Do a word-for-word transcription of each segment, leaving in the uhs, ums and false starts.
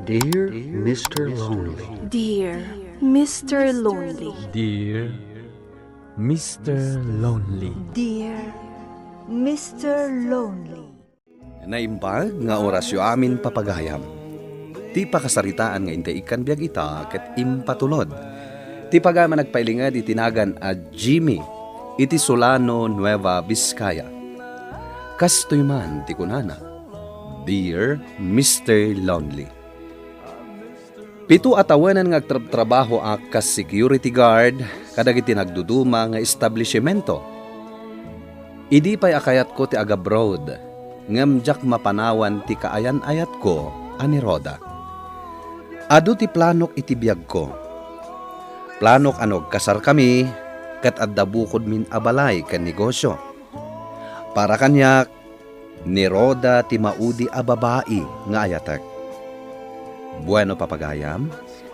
Dear Mister Lonely. Dear Mister Lonely. Dear Mister Lonely. Dear Mister Lonely. Naimbag nga orasyo amin, papagayam. Ti pakasaritaan nga intay ikkan biag ita ket impatulod. Ti pagayam a nagpailinged iti nagan a Jimmy iti Solano, Nueva Vizcaya. Kastoy man ti kunana, Dear Mister Lonely. Pito a tawenan nga agtrabtrabahoak kas security guard kadagiti nagduduma nga establishmento. Idi pay a kayatko ti agabroad, ngem diak mapanawan ti kaayan-ayatko a ni Rhoda. Adu ti planok iti biagko. Planok a no agkasarkami, ket adda bukodmin a balay ken negosyo. Para kaniak, ni Rhoda ti maudi a babai nga ayatek. Bueno, papagayam,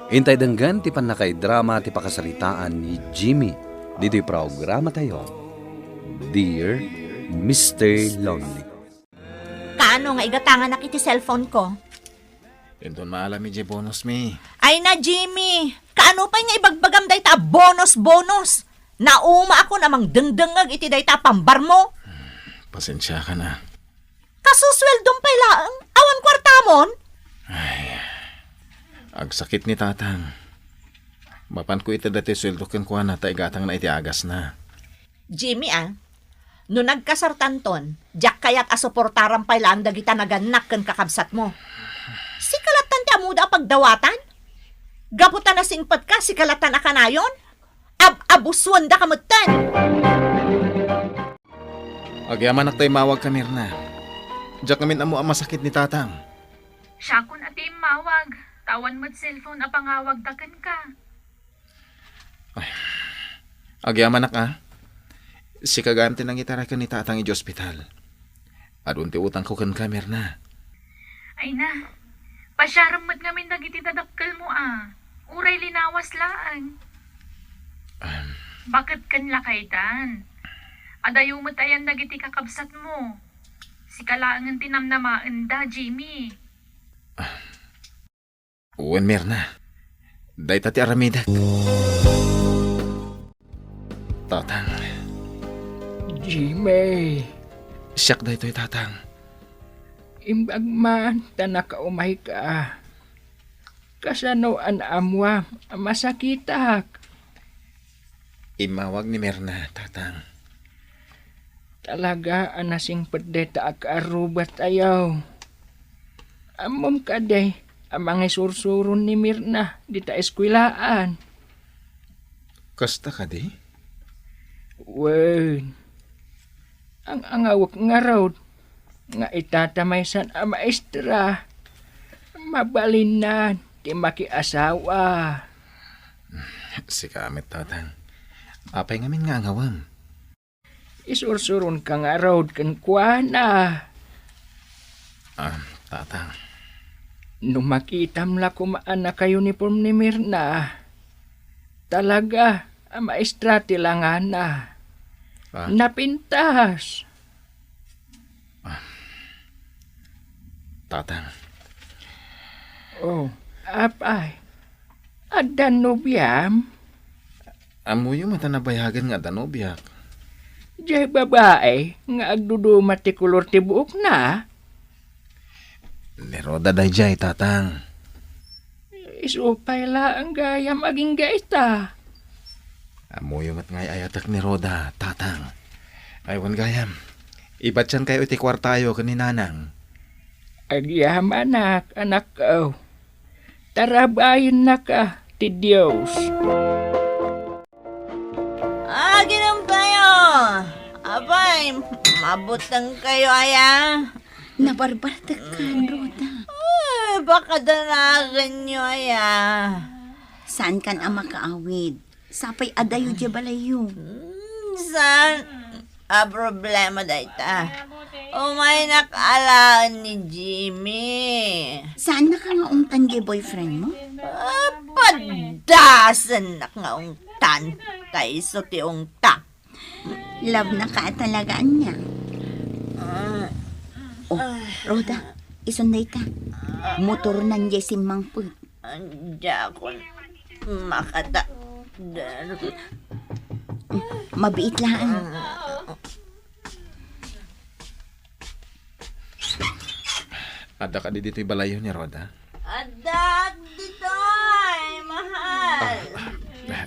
intay denggen ti pannakaidrama ti pakasaritaan ni Jimmy ditoy programatayo, Dear Mister Lonely. Kaano nga igatanganak iti cellphone ko? Inton maalam iti bonus mi. Ay na, Jimmy! Kaano pay nga ibagbagam dayta a bonus, bonus? Naumaakon a mangdengdengngeg iti dayta a pambar mo. Pasensiakan a. Kasusweldom pay laeng, awan kuartamon? Ay, agsakit ni tatang. Mapanko ita daytoy sueldo kenkuana ta igatangna iti agasna. Jimmy, a, no nagkasartanton, diak kayat a suportaram pay laeng dagita nagannak ken kakabsatmo. Sika lattan ti ammoda a pagdawatan? Gapu ta nasingpetka, sika lattan a kanayon? Ab-abusuendaka metten! Agyamanak ta immawagka, Mirna. Diak ngamin ammo a masakit ni tatang. Siakon a ti immawag, ta awan met cellphone a pangawagda kenka. Ay, agyamanak a. Sika gayam ti nangitaray ken ni tatang iti ospital. Adun ti utangko kenka, Mirna. Ay na, pasiarem met ngamin dagiti dadakkelmo a. Uray linawas laeng. Ahem. Baket ken lakaydan. Adayo met ayan dagiti kakabsatmo. Sika laengen ti namnamaenda, Jimmy. Wen, Mirna. Dayta ti aramidek. Tatang. Jimmy. Siak daytoy, Tatang. Imbag man ta nakaumayka. Kasano a naammoam a masakitak? Immawag ni Mirna, Tatang. Talaga a nasingpet dayta a kaarrubatayo. Ammom kadi a mangisursuron ni Mirna dita eskuelaan? Kasta kadi? Wen, ang-angawek ngarud nga itata maysan a maestra, mabalinnan ti makiasawa. Sika met, Tatang. Apay ngamin nga angawem? Isursuronka ngarud kenkuana. Ah, Tatang. No makitam la koma a naka-uniform ni Mirna, talaga a maestra ti langana. Ah? Napintas. Ah. Tatang. Oh, apay. Adda nobiam? Ammoyo met a nabayagen nga adda nobiak. Diay babai nga agduduma ti kolor ti buokna? Ni Rhoda daydiay, Tatang. Isu pay laeng gayam agingga ita. Ammoyo met nga ay-ayatek ni Rhoda, Tatang. Ay, wen gayam, ibatiankayo iti kuartayo ken ni Nanang. Agyamanak, anakko. Tarabayennaka ti Dios. Aginom kayo! Apay, mabuteng kayo aya? Nabarbartekkan, Rhoda. Ay, pakadanagan nyo aya. Saankan a makaawid. Sapay adayo diay balayyo. Hmm, saan a problema dayta? Umaynak alaen ni Jimmy. Saannaka nga ungtan diay boyfriend mo? Ah, padasennak nga ungtan. Kayso ti ungta. Love na ka talaga, anya. Ah. Oh, Rhoda, isun dayta. Motornan jay simmangpet. Diakon makata-, Mabiit laeng. Adda kadi ditoy balayyo ni Roda? Adda ditoy, mahal. Ah,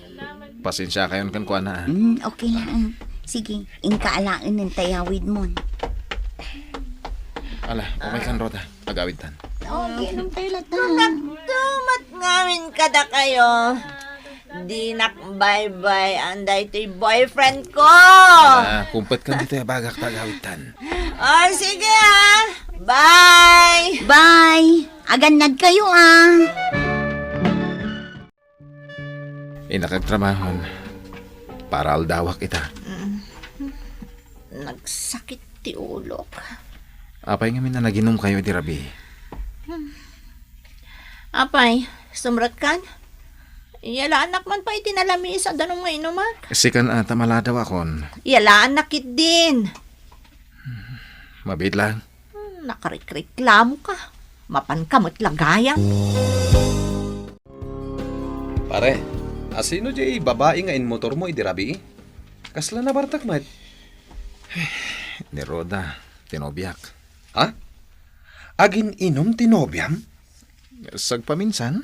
pasensiakayon kenkuana, ah. Mm, okay lang. Sige, inka alaen nen tayawid mon. Ala, okay kan, Roda. Agawidtan. Okay, nung tayo latan. Nagdumat ngamin kadakayo. Dinak baybay-an daytoy boyfriend ko. Ah, kumpet kan ditoy abagak ta agawidtan. Oh, sige, ah. Bye. Bye. Agannad kayo, ah. Innak agtrabahon para aldawak ita. Mm. Nagsakit ti ulok. Apay ngamin a naginom kayo iti rabii? Hmm. Apay, sumrekkan? Yalaannak man pay iti nalamiis a danum nga inumak. Sikan a ta maladawakon. Yalaannak ketdin. Mabiit lang. Hmm, nakarikreklamo ka. Mapan ka met la gayam. Pare, asino jay babai nga inmotormo idi rabii? Kasla nabartek met? Ni Roda, ti nobiak. Ha? Agin-inum ti nobiam? Sagpaminsan.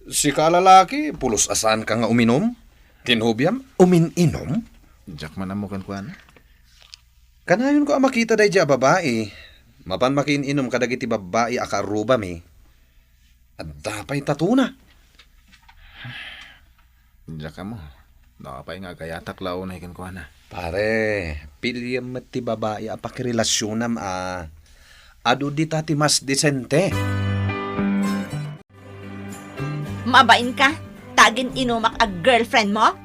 Sika a lalaki, pulos a saanka nga uminum? Ti nobiam, umin-inum? Diak man ammo kenkuana. Kanayonko a makita daydiay a babai. Mapan makiin-inum kadagiti babbai a kaarrubami. Adda pay tatuna. Diak ammo no apay nga agayatak la unay kenkuana. Pare, piliem met ti babai a pakirelasionam a adu dita ti mas disente. Mabain ka? Ta agin-inumak a girlfriend mo?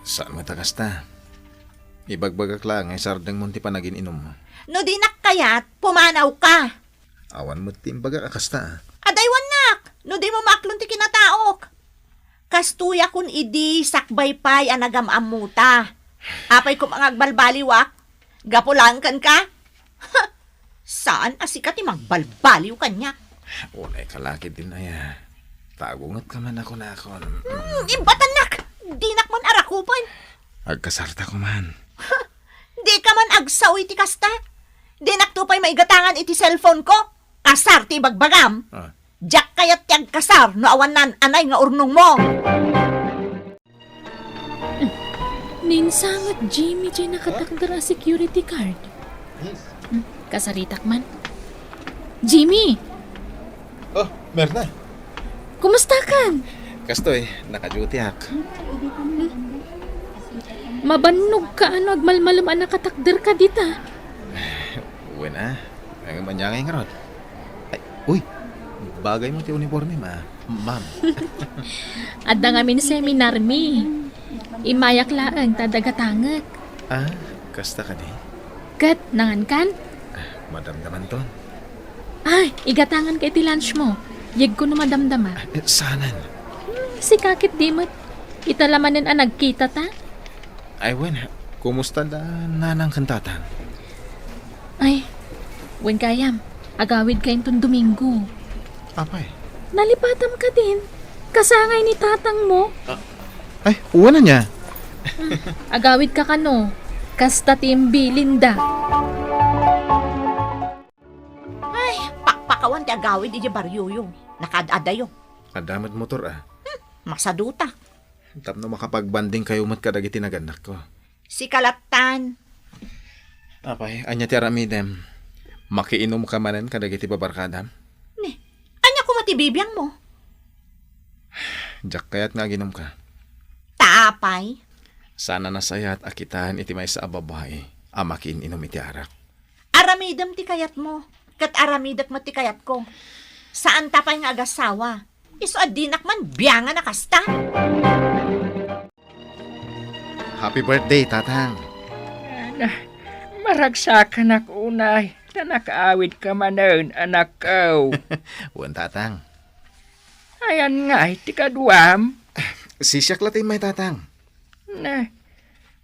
Saan met a kasta? Ibagbagak laeng nga isardengmon ti panagin-inummo. No dinak kayat, pumanaw ka. Awan met ti imbagak a kasta, ah. Adaywannak! No di mo maaklon ti kinataok. Kastoyakon idi sakbay pay a nagam-ammota. Apay koma nga agbalbaliwak? Gapu laeng kenka? Saan a sika ti mangbalbaliw kaniak? Unay ka la ketdin aya. Tagungetka man a kunakon. Hmm, imbatannak! Dinak man arakupen. Agkasarta koman. Dika man agsaw iti kasta. Dinakto pay maigatangan iti cellphone ko. Kasar ti ibagbagam. Ah. Diak kayat ti agkasar no awan naan-anay nga urnongmo. Ninsanget Jimmy jay nakatakder a security guard. Hmm, kasaritak man. Jimmy! Oh, Merna. Kumustakan? Kastoy, naka-dutyak. Mabannogka no agmalmalem a nakatakderka dita. Wen a, ang manyangay ngarud. Ay, uy, bagay mo ti uniforme, ma. Ma'am. Adda ngamin seminar mi. Immayak laeng ta dagatangek. Ah, kasta kadi? Ket nangankan? Ah, madamdamanton. Ay, igatangan ka iti lunch mo. Yegko no madamdama. Ah, eh, saanen? Hmm, sika ket di met. Ita la manen a nagkita ta. Ay, wen, kumusta da nanang ken tatang? Ay, wen gayam, agawid ka inton Domingo. Apay? Nalipatam ka din. Kasangay ni tatang mo. Ah, ay, uwan na niya. Agawid ka kano. Kasta ti imbilinda. Ay, pakpakawan ti agawid iti baryoyo. Nakaad-adayo. Adda met motor, ah. Hmm, masaduta. Tapno makapag-bonding kayo met kadagiti nagannakko. Sika lattan. Apay, ania ti aramidem? Makiinumka manen kadagiti babarkadam? Ne, ania koma ti bibiangmo? Diak kayat nga aginumka. Ta apay? Saan a nasayaat a kitaen iti maysa a babai a makiin-inum iti arak. Aramidem ti kayatmo, ket aramidek met ti kayatko. Saan ta pay nga agasawa. Isu a dinak man biangan a kasta. Happy birthday, Tatang. Na, maragsakanak unay, ta nakaawid ka manen, anakko. Wen, Tatang. Ayan nga, ti kaduam? Sisiak la ti immay, Tatang. Ne,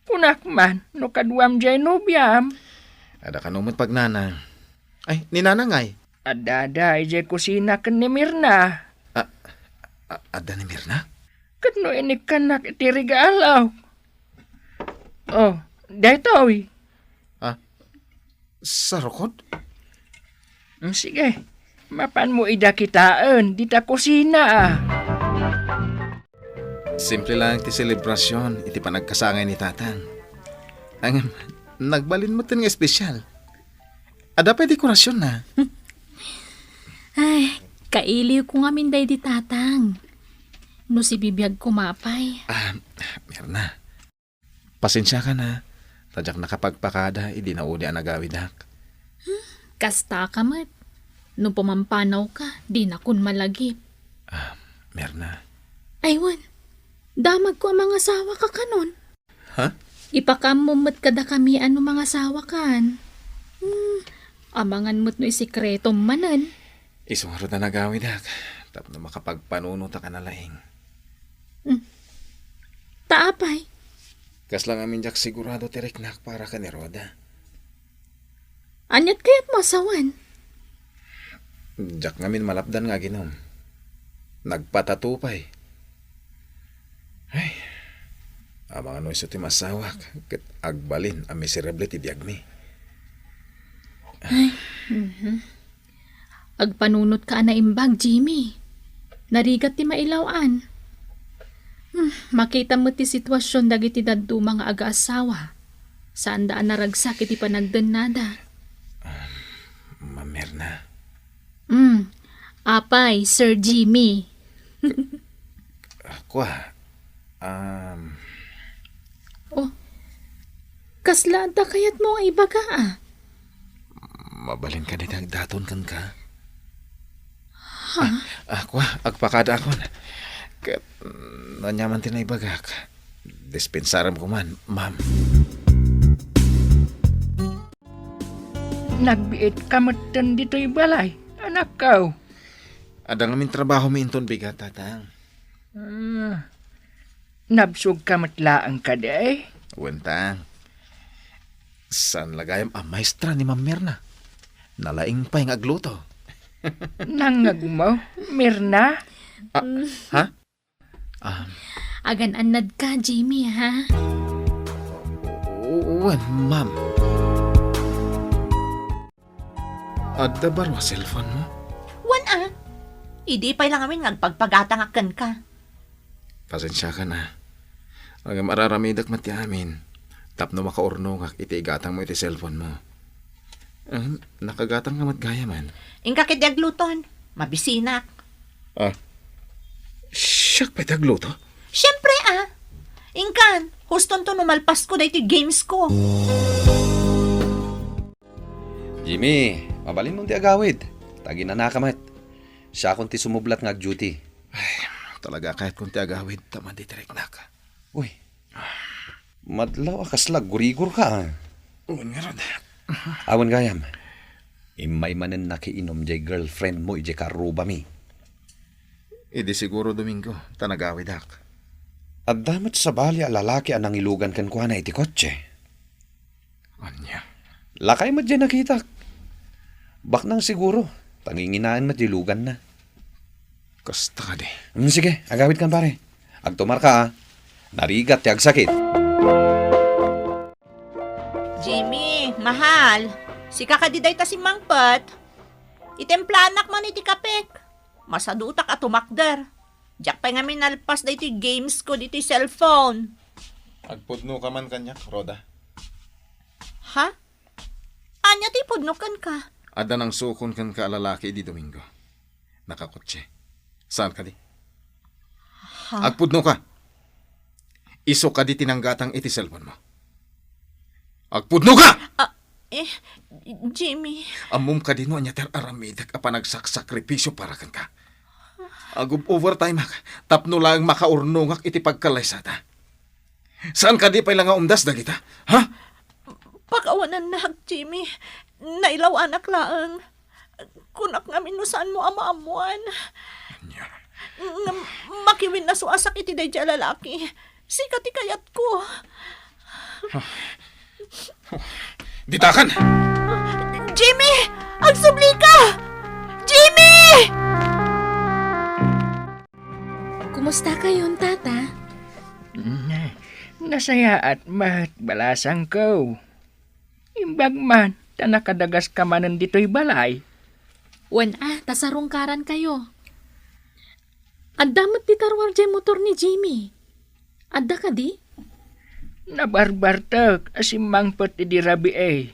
kunak man, no kaduam jay nobiam. Adda kano met pagnana. Ay, ni Nana ngay? Adda idiay kusina ken ni Mirna. A, a, adda ni Mirna? Ket no inikkannak iti regalo. Oh, daytoy. Ah, sarukod? Mm, sige. Mapanmo ida kitaen dita kusina, ah. Simple lang ti selebrasyon iti panagkasangay ni Tatang. Ang nagbalin met nga espesyal. Adda pay dekorasyon na. Ay, kailiw ko ngamin daydi Tatang. No sibibiag ko mapay. Ah, Mirna. Pasensiakan, ha. Ta diak nakapagpakada idi naudi a nagawidak. Hmm, kasta ka met. No pumampanawka, dinakon malagip. Ah, Mirna. Ay, wen. Damagko a mangasawaka kanon. Ha? Ipakaammo met kadakami a no mangasawakan. Hmm, amangan met no isikretom manen. Isu ngarud a nagawidak, tapno makapagpanunotak a nalaing. Hmm. Ta apay? Kasla ngamin diak sigurado ti riknak para ken ni Rhoda. Aniat kayatmo a sawen? Diak ngamin malapdan nga aginom. Nagpatato pay. Ay, amangan no isu ti maasawak, ket agbalin a miserable ti biagmi. Ay, mhm. Agpanunotka a naimbag, Jimmy. Narigat ti mailaw-an. Hmm, makita met ti situasion dagiti dadduma nga agaasawa. Saanda a naragsak iti panagdennada. Ah, Ma'am Mirna. Hmm, apay, Sir Jimmy. Ah, kua, um, Oh, kasla adda kayatmo nga ibaga, a? Mabalin kadi ti agdaton kenka? Ha? Ah, ah, kua, agpakadaakon. Ket, mm, aniaman ti naibagak. Dispensarem koman, ma'am. Nagbiitka metten ditoy balay, anakko. Adda ngamin trabahomi inton bigat, Tatang. Ah, nabsogka met laeng kadi? Wen, Tang. Saan la gayam a maestra ni Ma'am Mirna. Nalaing pay nga agluto. Nangngegmo, Mirna? Ah, ha? Ah. Agan-annadka, Jimmy, ha? O-, wen, ma'am. Adda baro a cellphone mo? Wen a. Idi pay la ngamin nga agpagpagatangak kenka. Pasensiakan a. Ngem araramidek met ti amin tapno makaurnongak iti igatangmo iti cellphone mo. Em, nakagatangka met gayamen. Inka ketdi agluton. Mabisinak. Ah, siak pay ti agluto? Siempre a. Inkan, hustonto no malpasko daytoy games ko. Jimmy, mabalinmon ti agawid. Taginanaka met. Siakon ti sumublat nga ag-duty. Ay, talaga kayatkon ti agawid ta madi ti riknak. Uy, madlaw a kasla agrigor ka, a. Wen ngarud. Awan gayam. Immay manen nakiinom jay girlfriend mo idiay karrubami. Idi siguro Domingo, ta nagawidak. Adda met sabali a lalaki a nangilugan kenkuana iti kotse. Ania? Lakay met diay nakitak. Baknang siguro, tanginginaen met diay luganna. Kasta kadi. Hmm, sige, agawidkan, pare. Agtumarka, a. Narigat ti agsakit. Jimmy, mahal, sika kadi dayta simmangpet? Itemplanak man iti kapek. Masadutak a tumakder. Diak pay ngamin nalpas daytoy games ko ditoy cellphone. Agpudnoka man kaniak, Rhoda. Ha? Ania ti ipudno kenka? Adda nangsukon kenka a lalaki idi Domingo. Nakakotse. Saan kadi? Ha? Agpudnoka. Isu kadi ti nanggatang iti cellphone mo. Agpudnoka! Ah, eh, Jimmy. Ammom kadi no ania ti ar-aramidek a panagsaksakripisio para kenka. Agub-overtimeak tapno laeng makaurnongak iti pagkallaysada. Saan kadi pay la nga umdas dagita? Ha? Pakawanennak, Jimmy. Nailaw-anak laeng. Kunak ngamin no saanmo a maammoan. Ania? Ngem makiwinnasuasak iti daydiay a lalaki. Sika ti kayatko. Ditakan! Jimmy! Agsublika! Kumusta kayon, Tata? Mm, nasayaat met, balasangko. Imbag man, ta nakadagas ka manen ditoy balay. Wen a, ta sarungkaran kayo. Adda met ti taruar jay motor ni Jimmy. Adda kadi? Nabarbartek a simmangpet idi rabii.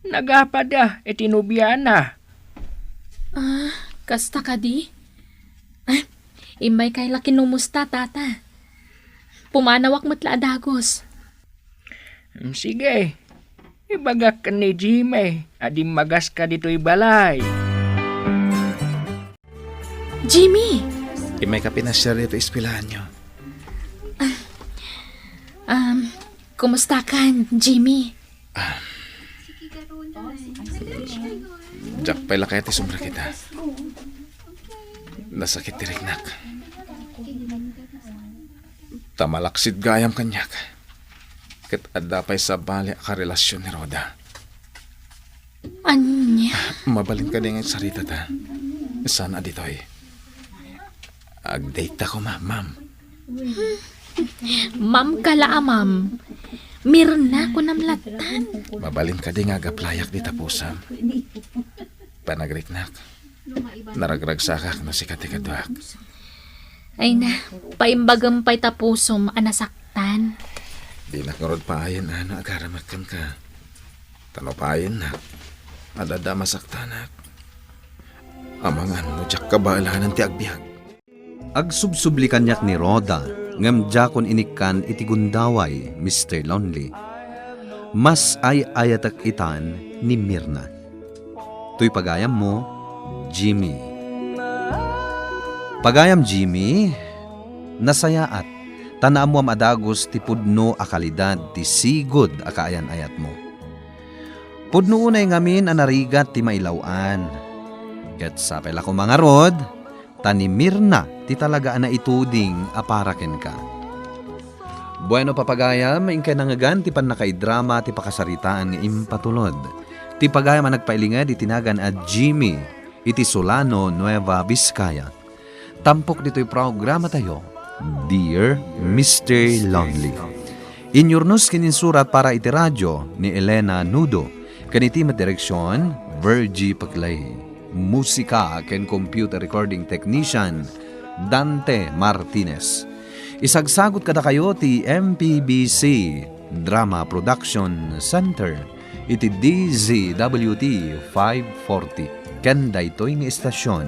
Nagapada iti nobiana. Ah, kasta kadi? Ah, immay kay la kinumusta, Tata. Pumanawak met la a dagus. Mm, sige. Ibagak ken ni Jimmy a dimmagas ka ditoy balay. Jimmy! Immay ka pinasiar ditoy eskwelahanyo. Um, kumusta ka, Jimmy? Diak pay la kayat isumrekita. Nasakit ti riknak. Ta malaksid gayam kaniak. Ket adda pay sabali a karelasion ni Rhoda. Ania? Mabalin kadi nga agsaritata? Saan a ditoy? Ag-date ta koma, ma'am. Ma'am ka la a ma'am. Mirna, kunam lattan. Mabalin kadi nga agaplayak dita pusam? Panagriknak. Naragragsakak no sika ti kaduak. Ay na, paimbagem pay ta pusom a nasaktan. Dinak ngarud paayen a no agaramek kenka. Ta no paayennak, adda a masaktanak. Amangan no diak kabaelanen ti agbiag. Agsubsubli kaniak ni Rhoda, ngem diakon inikkan iti gundaway, Mister Lonely. Mas ay-ayatek itan ni Mirna. Toy pagayammo, Jimmy. Pagayam Jimmy, nasayaat, ta naammoam a dagus ti pudno a kalidad ti sigud a kaayan-ayatmo. Pudno unay ngamin a narigat ti mailaw-an. Ket sapay la koma ngarud, ta ni Mirna ti talaga a naituding a para kenka. Bueno, papagayam, inkay nangngegan ti pannakaidrama ti pakasaritaan nga impatulod ti pagayam a nagpailinged iti nagan a Jimmy iti Solano, Nueva Vizcaya. Tampok ditoy programatayo, Dear Mister Lonely. Inyurnos ken insurat para iti radio ni Elena Nudo, ken iti met direksion, Virgie Paclay. Musika ken computer recording technician, Dante Martinez. Isagsagot kadakayo ti M P B C Drama Production Center iti D Z W T five forty. Ken daytoy nga istasyon,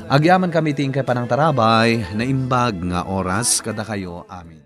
agyamankami iti inkay panangtarabay, naimbag nga oras kadakayo amin.